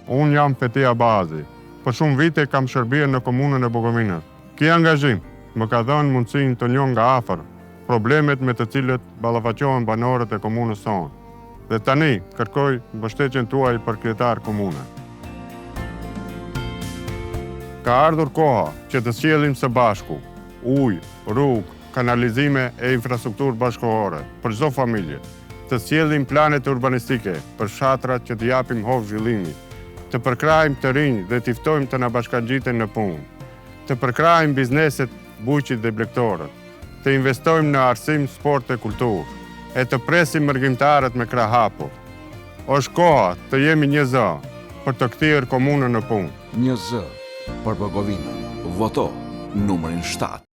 Unë jam Feti Abazi. Për shumë vite kam shërbyer në komunën e Bogovinës. Ky angazhim më ka dhënë mundësinë të njoh nga afër problemet me të cilët ballafaqohen banorët e komunës sonë. Dhe tani kërkoj mbështetjen tuaj për kryetar komune. Ka ardhur koha që të sjellim së bashku ujë, rrugë, kanalizime e infrastrukturë bashkëkohore për çdo familje. Të sjellim planet urbanistike për fshatrat që t'i japim hov zhvillimit, të përkrahim të rinj dhe t'i ftojmë të na bashkangjiten në punë, të përkrahim bizneset, bujqit dhe blegtorët, të investojmë në arsim, sport e kulturë, e të presim mërgimtarët me krahë hapur. Është koha të jemi një zë për të kthyer komunën në punë. Një zë për Bogovinën. Voto numrin 7.